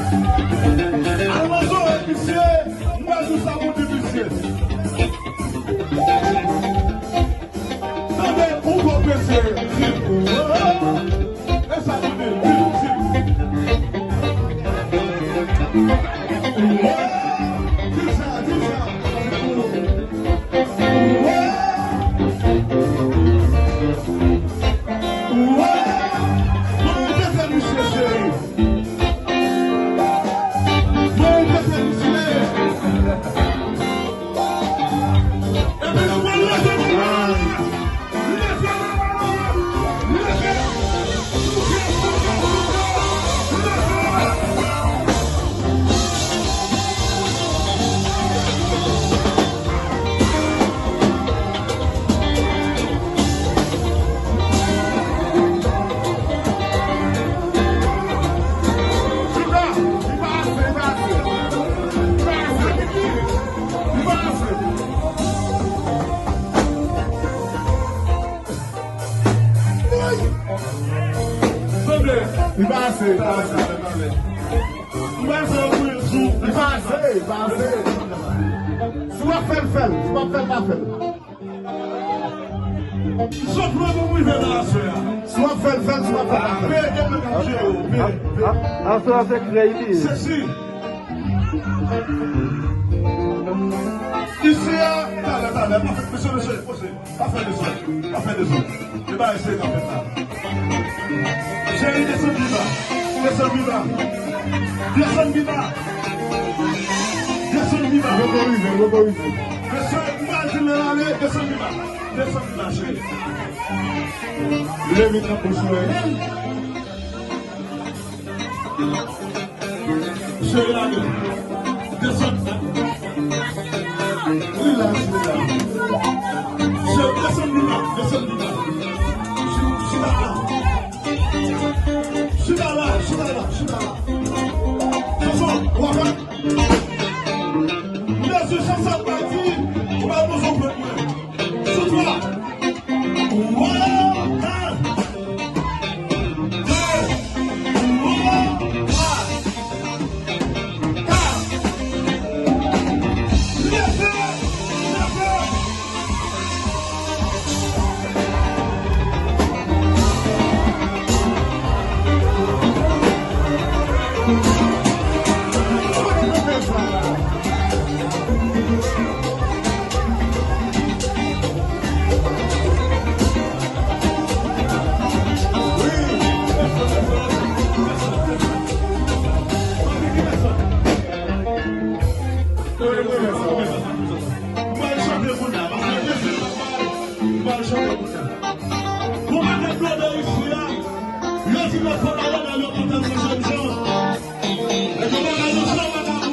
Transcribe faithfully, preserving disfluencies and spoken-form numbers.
Al nan zòrèy misye, m pral di w sa pou di misye. Tande, ou konn mesye, di, oh, oh, oh. E sa pou di, di, di. Oh, di sa, di sa. Oh, oh. Mwen te fè misye cheri. Mwen te fè misye. Epi nou pral leve men. Leve men. Leve. Souke, souke, souke. Leve. Li pa ase, li pa ase. Li pa ase, li pa ase. Si w ap fè l, fè l. Si w p ap fè l, pa fè l. Sòt lwen pou rive nan aswè a. Si w ap fè l, fè l, si w p ap fè l, pa fè l. Peye gen menm ap jere w, peye, peye. Aswè a se krèy li ye. Se si. Isi a, talè, talè, pa fè, mesye, mesye, poze. Pa fè dezòd, pa fè dezòd. E bagay serye n ap fè la. Cheri, desann pi ba. Desann pi ba. Desann pi ba. Desann pi ba. Motorize, motorize. Mesye, m pa di l ale, desann pi ba. Desann pi ba, cheri. Leve kanpe sou mwen. Cheri, lage. Desann. Rilaks, rilaks. Cheri, desann li la, desann li la. Chi-, chita la. Chita la, chita la, chita la. Sonson, w ap fè. Mesye, Chantal pa di, ou pa bezwen pran mwen. Sou twa. One, two, three. One, two, three. Leve, leve. Mwen chante kounye a, paske Jezi pa bay. Mwen chante kounye a. Pou mete dlo nan isi a, yo di lòt fò pa yo nan yo pantan nan jèn jan. Nèg yo pa nan yo jan,